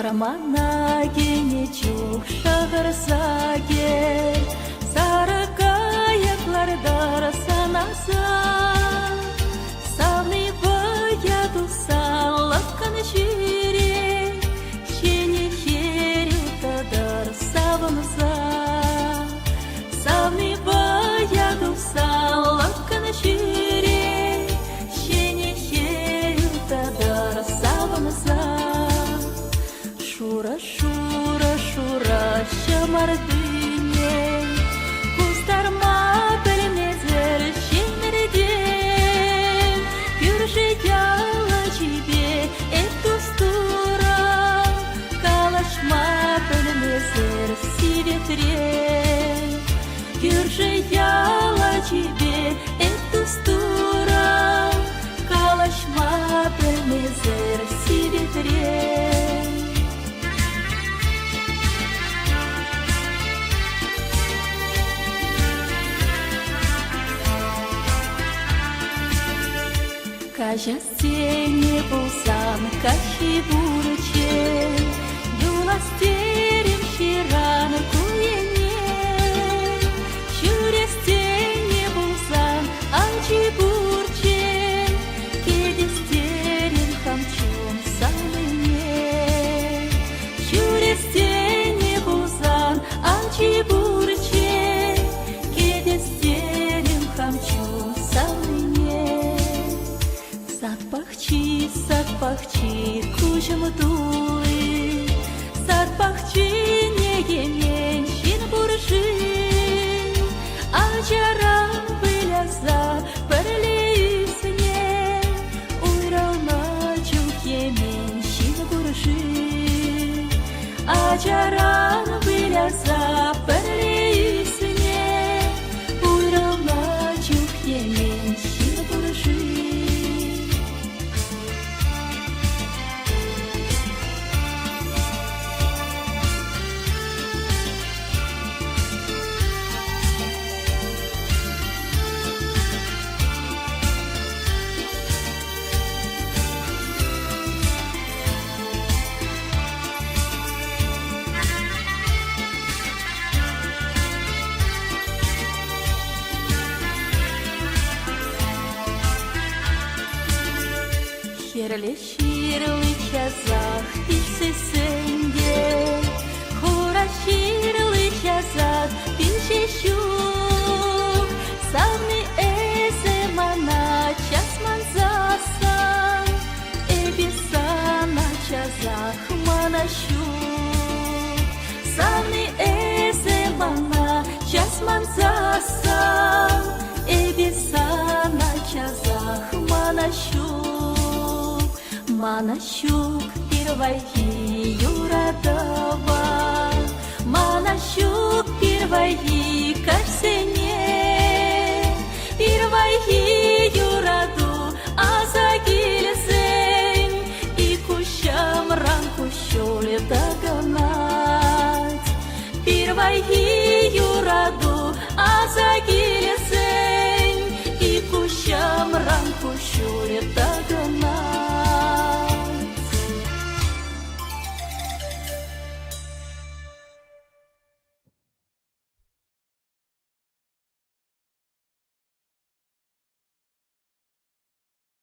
Вӑрмана кӗнӗ чух шӑхӑрса кӗр, Сарӑ кайӑк лартӑр сӑнаса. Савни вӑя тухсан лӑпкӑн ҫӳре, Ҫӗнӗ хӗрӳ тӑтӑр савӑнса. Савни вӑя тухсан лӑпкӑн ҫӳре, Ҫӗнӗ хӗрӳ тӑтӑр савӑнса. Шурӑ, шурӑ, шурӑ ҫӑмартине Кустарма пӗлмесӗр ҫӗмӗртен. Кӳршӗ ял ачипе эп тус-турӑм, Калаҫма пӗлмесӗр сиветрен. Кӳршӗ ял ачипе эп тус-турӑм, Калаҫма пӗлмесӗр сиветрен. Каҫас тенӗ пулсан каҫхи пурччӗ, Юлас терӗм ҫыран ку енне. Ҫӳрес тенӗ пулсан ачи пурччӗ, Кӗтес терӗм хам чун савнине. Ҫӳрес тенӗ пулсан ачи пурччӗ, Кӗтес терӗм хам чун савнине. Сад пахчи, сад пахчи, куҫӑм тулли. Сад пахчине кӗмен ҫын пур-ши? Ачаран выляса пӗрле ӳсне, Уйрӑлма чух йӗмен ҫын пур-ши? Ачаран выляса пӗрле ӳсне, Уйрӑлма чух йӗмен ҫын пур-ши? Хӗрлӗ ҫырли часах пиҫсессӗн те, Хура ҫырли часах пиҫе ҫук. Савни эсӗ мана час мансассӑн, Эпӗ сана часах мана ҫук. Савни эсӗ мана час мансассӑн, Эпӗ сана часах мана ҫук. Мана ҫук пирвайхи юратӑва, Мана ҫук пирвайхи каҫсене. Пирвайхи юрату аса килсен, Ик куҫӑмран куҫҫуль тӑкӑнать. Пирвайхи.